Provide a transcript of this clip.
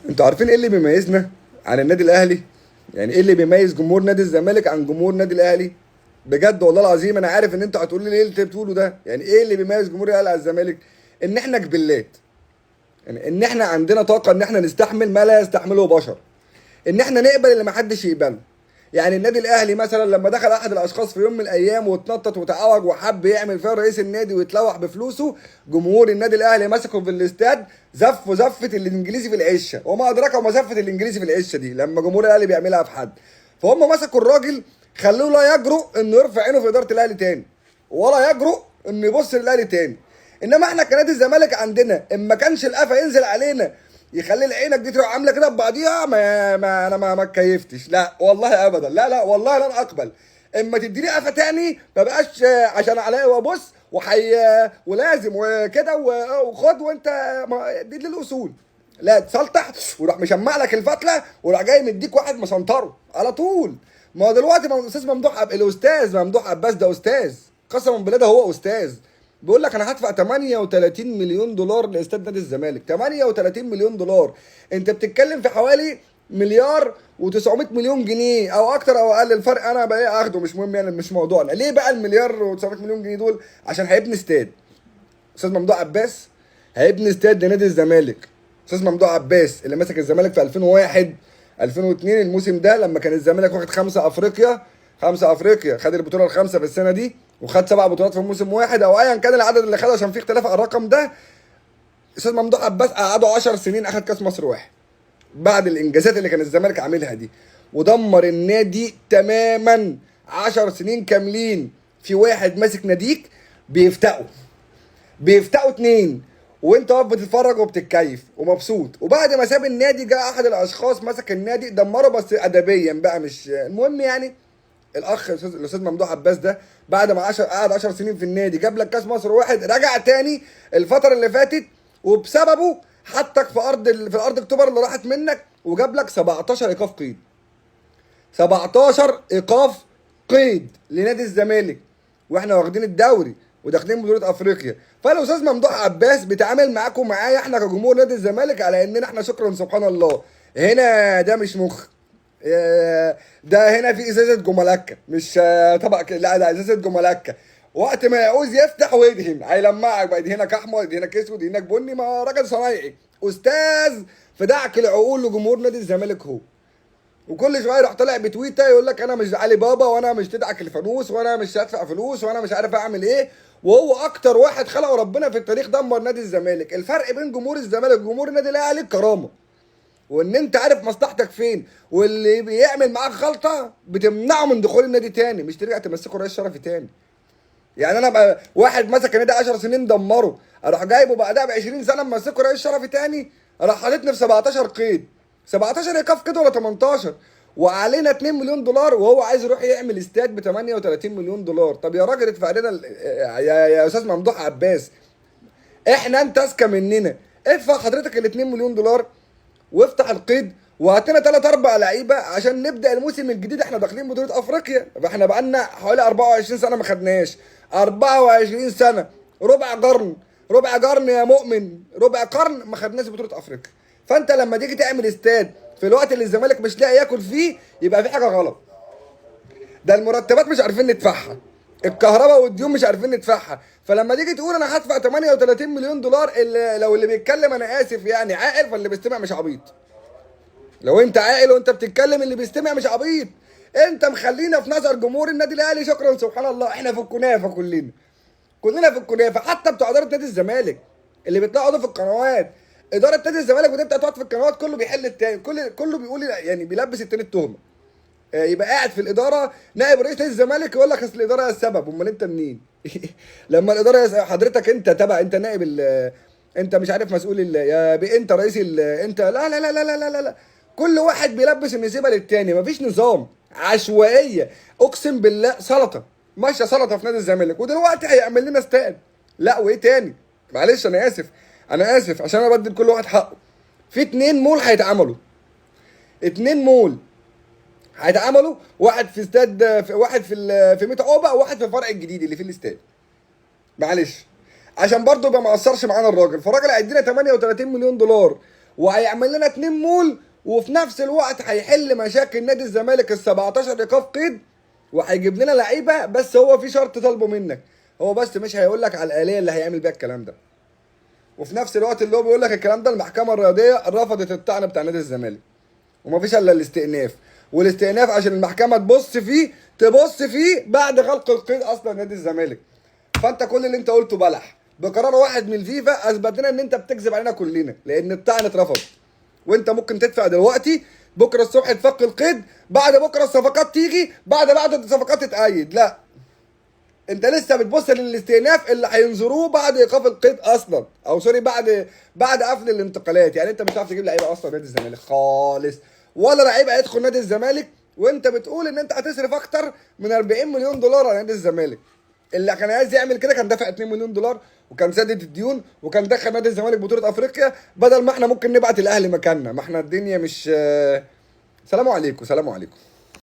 انتوا عارفين ايه اللي بيميزنا عن النادي الاهلي؟ يعني ايه اللي بيميز جمهور نادي الزمالك عن جمهور النادي الاهلي؟ بجد والله العظيم انا عارف ان انتوا هتقولوا لي ايه اللي انت بتقوله ده. يعني ايه اللي بيميز جمهور الاهلي عن الزمالك؟ ان احنا جبلات، يعني ان احنا عندنا طاقة ان احنا نستحمل ما لا يستحمله بشر، ان احنا نقبل اللي ما حدش يقبله. يعني النادي الاهلي مثلا لما دخل احد الاشخاص في يوم من الايام واتنطط وتعوج وحب يعمل فيها رئيس النادي ويتلوح بفلوسه، جمهور النادي الاهلي مسكه في الاستاد زفوا زفه الانجليزي في العشه، وما ادراك ما زفه الانجليزي في العشه دي لما جمهور الاهلي بيعملها في حد. فهم مسكوا الراجل خلوه لا يجرؤ انه يرفع عينه في ادارة الاهلي تاني، ولا يجرؤ انه يبص للاهلي تاني. انما احنا كنادي الزمالك عندنا ان ما كانش القفا ينزل علينا يخلي عينك دي تروح عامله كده ببعضيها، ما انا ما اتكيفتش، لا والله ابدا، لا لا والله لن اقبل. اما تديني قفا تاني ما بقاش عشان عليا وابص وحي ولازم وكده وخد وانت دي للاصول، لا تسلطح وراح مشمع لك الفتله وراح جاي مديك واحد مسنطره على طول. ما هو دلوقتي الاستاذ ممدوح الاستاذ ممدوح عباس ده استاذ، قسما بالله ده هو استاذ، بيقول لك انا هدفع 38 مليون دولار لاستاد نادي الزمالك. 38 مليون دولار، انت بتتكلم في حوالي 1,900,000,000 جنيه او اكتر او اقل، الفرق انا بقى اخده مش مهم، يعني مش موضوعنا. ليه بقى 1,900,000,000 جنيه دول؟ عشان هيبني استاد. استاذ ممدوح عباس هيبني استاد لنادي الزمالك. استاذ ممدوح عباس اللي مسك الزمالك في 2001 2002 الموسم ده لما كان الزمالك واخد 5 افريقيا، 5 افريقيا، خد البطولة الخامسة في السنة دي وخد 7 بطولات في موسم واحد او ايا كان العدد اللي خده عشان في اختلاف على الرقم ده. استاذ ممدوح عباس قعدة 10 سنين اخد كاس مصر واحد بعد الانجازات اللي كان الزمالك عاملها دي، ودمر النادي تماما. 10 سنين كاملين في واحد ماسك ناديك بيفتقوا 2 وانت واقف بتتفرج وبتتكيف ومبسوط. وبعد ما ساب النادي جاء احد الاشخاص مسك النادي دمره، بس ادبيا بقى مش المهم. يعني الاخ الاستاذ ممدوح عباس ده بعد ما قعد 10 سنين في النادي جاب لك كاس مصر واحد، رجع تاني الفترة اللي فاتت وبسببه حطك في ارض في الارض اكتوبر اللي راحت منك، وجاب لك 17 ايقاف قيد. 17 ايقاف قيد لنادي الزمالك، واحنا واخدين الدوري وداخلين بطوله افريقيا. فالاستاذ ممدوح عباس بيتعامل معاكم معايا احنا كجمهور نادي الزمالك على اننا احنا شكرا سبحان الله هنا ده مش مخ، ده هنا في ازازة جملكه مش طبق، لا ده ازازة جملكه. وقت ما يعوز يفتح ويدهن هيلمعك بقى، يدهنك احمر يدهنك اسود يدهنك بني، ما راجل صنايعي استاذ في دعك العقول لجمهور نادي الزمالك هو. وكل شوية يروح طالع بتويته يقول لك انا مش علي بابا وانا مش تدعك الفانوس وانا مش هدفع فلوس وانا مش عارف اعمل ايه، وهو اكتر واحد خلقه ربنا في التاريخ دمر نادي الزمالك. الفرق بين جمهور الزمالك وجمهور النادي الاهلي الكرامة، وان انت عارف مصلحتك فين، واللي بيعمل معاك غلطه بتمنعه من دخول النادي تاني، مش ترجع تمسكه رئيس شرفي تاني. يعني انا بقى واحد مسك النادي 10 سنين دمره، اروح جايبه بعدها ب 20 سنة ممسكه رئيس شرفي تاني، اروح حاططني في 17 قيد، 17 ايقاف كده ولا 18، وعلينا 2 مليون دولار، وهو عايز يروح يعمل استاد ب 38 مليون دولار. طب يا راجل ادفع لنا يا استاذ ممدوح عباس، احنا انت اذكى مننا، ادفع حضرتك ال 2 مليون دولار وافتح القيد وهات لنا 3 4 لعيبة عشان نبدا الموسم الجديد. احنا داخلين بطوله افريقيا، فاحنا بقالنا حوالي 24 سنة ما خدناش، 24 سنة، ربع قرن، ربع قرن يا مؤمن، ربع قرن ما خدناش بطوله افريقيا. فانت لما تيجي تعمل استاد في الوقت اللي الزمالك مش لاقي ياكل فيه يبقى في حاجة غلط. ده المرتبات مش عارفين ندفعها، الكهرباء والديون مش عارفين ندفعها، فلما تيجي تقول انا هدفع 38 مليون دولار، اللي لو اللي بيتكلم انا اسف يعني عاقل، فاللي بيستمع مش عبيط. لو انت عاقل وانت بتتكلم اللي بيستمع مش عبيط. انت مخلينا في نظر جمهور النادي الاهلي شكرا سبحان الله احنا في الكنافه، كلنا في الكنافه، حتى بتوع ادارة نادي الزمالك اللي بيطلعوا في القنوات، ادارة نادي الزمالك بتبدا تقعد في القنوات كله بيحل التاني، كله بيقول يعني بيلبس التاني التهمة. يبقى قاعد في الادارة نائب رئيس نادي الزمالك يقول لك اصل الادارة هي السبب، امال انت منين؟ لما الادارة حضرتك انت تبع، انت نائب انت مش عارف مسؤول يا بي، انت رئيس انت لا لا لا لا لا لا لا، كل واحد بيلبس النسيبه للتاني، مفيش نظام، عشوائية، اقسم بالله سلطة ماشية سلطة في نادي الزمالك. ودلوقتي هيعمل لنا استاد، لا وايه تاني؟ معلش انا اسف، انا اسف عشان انا بدي لكل واحد حقه. في 2 مول هيتعملوا، 2 مول هيتعملوا، واحد في استاد، واحد في ميت عقبه، وواحد في الفرع الجديد اللي في الاستاد. معلش عشان برضه يبقى ما قصرش معانا الراجل، فالراجل هيدينا 38 مليون دولار وهيعمل لنا 2 مول، وفي نفس الوقت هيحل مشاكل نادي الزمالك ال 17 ايقاف قيد، وهيجيب لنا لعيبة. بس هو في شرط طالبه منك، هو بس مش هيقول لك على الآلية اللي هيعمل بيها الكلام ده. وفي نفس الوقت اللي هو بيقول لك الكلام ده، المحكمة الرياضية رفضت الطعن بتاع نادي الزمالك، ومفيش الا الاستئناف، والاستئناف عشان المحكمة تبص فيه بعد غلق القيد اصلا نادي الزمالك. فانت كل اللي انت قلته بلح. بقرار واحد من الفيفا اثبت لنا ان انت بتكذب علينا كلنا، لان الطعن اترفض. وانت ممكن تدفع دلوقتي، بكره الصبح تفك القيد، بعد بكره الصفقات تيجي، بعد الصفقات تتأيد. لا، انت لسه بتبص للاستئناف اللي هينظروه بعد ايقاف القيد اصلا، او sorry، بعد قفل الانتقالات. يعني انت مش هتعرف تجيب لعيبة اصلا نادي الزمالك خالص، ولا لعيب هيدخل نادي الزمالك، وانت بتقول ان انت هتصرف اكتر من 40 مليون دولار على نادي الزمالك. اللي كان عايز يعمل كده كان دفع 2 مليون دولار وكان سدد الديون وكان دخل نادي الزمالك بطوله افريقيا، بدل ما احنا ممكن نبعت الاهلي مكاننا. ما احنا الدنيا مش. سلام عليكم، سلام عليكم.